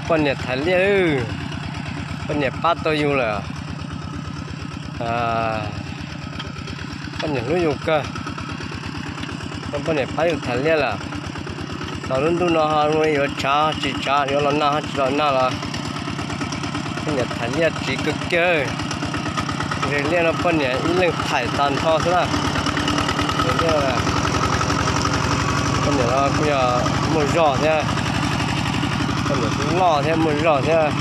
Poj niam thaiv liaj, poj niam pab tau yus lawm. Poj niam hlub yus kawg, poj niam pab yus thaiv liaj lawm. Tau lub ntuj no ho yuav tshav tsis tshav, yuav los nag ho tsis los nag los poj niam thaiv liaj tsiv kawg kiag. Ze liaj no poj niam ib leeg thaiv tag nrho xwb na. Poj niam no kuj yog muaj zog thiab, poj niam kuj loj thiab muaj zog thiab.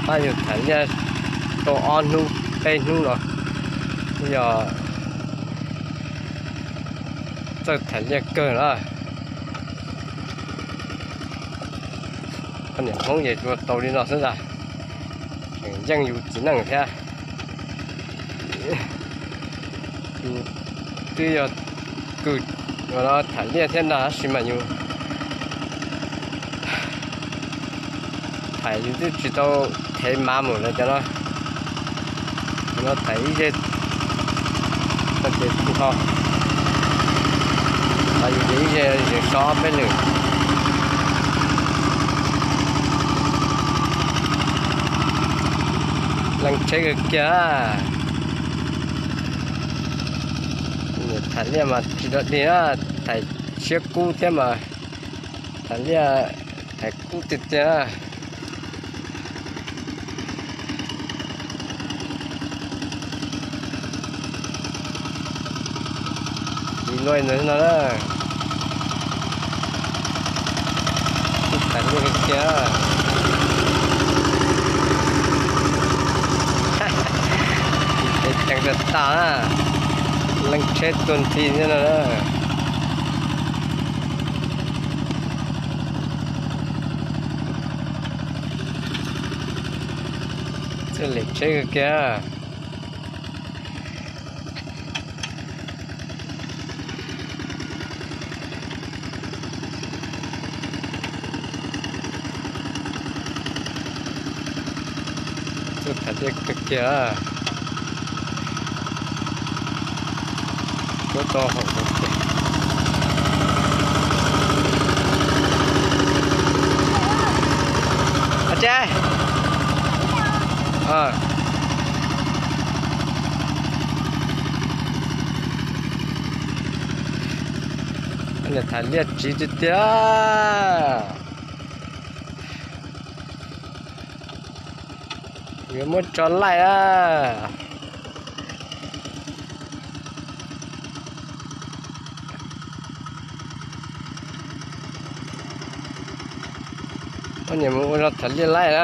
Pab yus thaiv liaj tau ob hnub peb hnub no, kuj yog txawj thaiv liaj kawg na. Poj niam Hmoob ces tsuas tau li no xwb ntag, tseem yeej yus txiv neej thiab. Yus twb yog kws thaiv liaj thiab ntag tab sis mas yus thaiv yus twb tsis tau thev mav mus lawm cov no. Cov no thaiv ib ze, no ces tsis ho, thaiv yus ces ib ze zeem so ob peb lwm. Leej tsheb kawg kiag. Thaiv liaj mas tsis dog dig, thaiv siab kub thiab mas thaiv liaj thaiv kub tiag tiag. Txiv luaj ntawd no na, tib thaiv liaj kiag. Ces ceev tas tas na, leej tsheb tuag nthi thiab no na. Txawj lem tsheb kawg kiag. Txawj thaiv liaj kawg kiag. Cuab tau hauv tiag. Tse, thaiv liaj tsiv tiag tiag. Yuav muab tso laij a. Poj niam mus ua zog thaiv liaj laij na.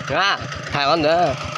Hais qhov ntawd.